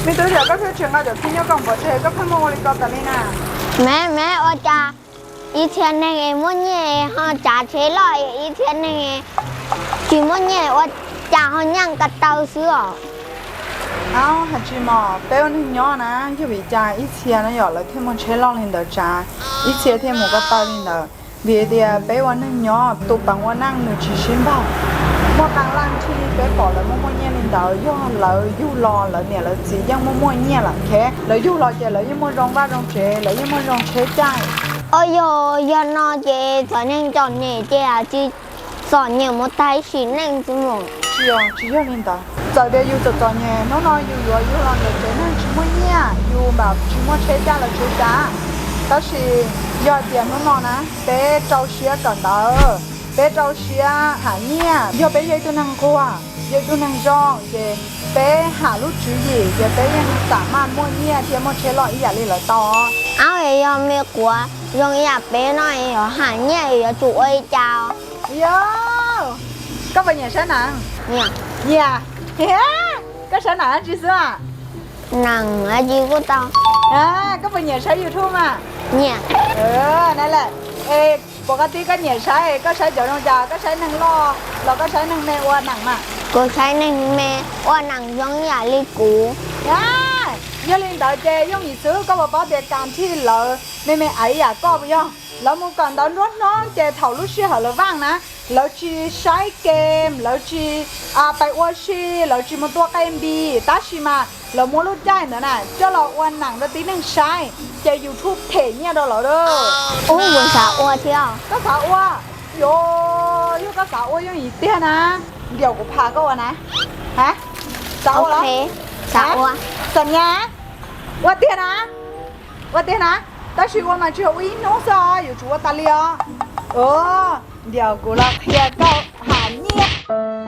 Me tub, yog koj thiaj tsis nqa cov khib nyob koj npov tseg, koj pheej muaj ua li ko tas li na. Me me, ua cas ib txhia neeg es muaj nyiaj ho tsav tsheb loj, ib txhia neeg es tsis muaj nyiaj ua cas ho nyeem ko taw xwb os? Au, hais tsis mos, peb ua neeg nyob na, yog vim cas ib txhia no yom lawv thiaj muaj tsheb loj li ntawd tsav, ib txhia thiaj mus ko taw li ntawd? Vim tias peb ua neeg nyob, tus peev ua neej nws tsis sib npaug. Muaj qee leej txhia peb pom lawv muaj muaj nyiaj li ntawd, yog lawv yug los lawv niam lawv txiv yeej muaj muaj nyiaj lawm, lawv yug los ces lawv yeej muaj zoo vaj zoo tsev, lawv yeej muaj zoo tsheb caij. Au, yog yog no ces txom nyem txom nyem ces tsis txom nyem mus tag sim neej xwb mog. Tsis yog, tsis yog li ntawd. Txawm tias yus txom txom nyem, hnub no yus yuav yug los nrog tsev neeg tsis muaj nyiaj, yus mam tsis muaj tsheb caij los tsheb tsav, tab sis yog hais tias hnub no na, peb rau siab kawm ntawv, peb rau siab ham nyiaj, yog peb yog ib tug neeg nquag, yog ib tug neeg zoo ces peb ham lub tswv yim ces peb yeej xam maj muaj nyiaj thiab muaj tsheb loj ib yam li lawv tau. Au, yog me quav zoo ib yam peb no yuav ham nyiaj yuav tsum ua li cas? Yog, koj puas nyiam saib neeg? Nyiam. Koj saib neeg dab tsi xwb a? Neeg dab tsi kuj tau. Koj puas nyiam saib YouTube mas? Nyiam. Na lawm, es puas koj tib koj nyiam saib, koj saib cov zoo cas, koj saib neeg loj los koj saib neeg me ua neeg mas? Kuv saib neeg me ua neeg zoo yam li kuv. Yog li ntawd ces yooj yim xwb, koj puas paub tias kas thij lawv me me ib yam koj puas yog? Lawv mus kawm ntawv nruab hnub ces thaum lub sij hawm lawv vaj na, lawv tsis saib game, lawv tsis pais ua si, lawv tsis mus tua qe npis, tab sis mas lawv muab lub caij ntawd na coj los ua neeg rau tib neeg saib, ces YouTube them nyiaj rau lawv lawm. Ua, kuv xav ua thiab. Koj xav ua? Yog, yog koj xav ua yooj yim tiag na, ntiav kuv pham koj ua na. Xav ua los? Xam nyas, ua tiag na, ua tiag na, tab sis ua mas tsis yog ua ib hnub xwb os, yuav tsum ua tas li os. Ntiav kuv los qhia koj ham nyiaj.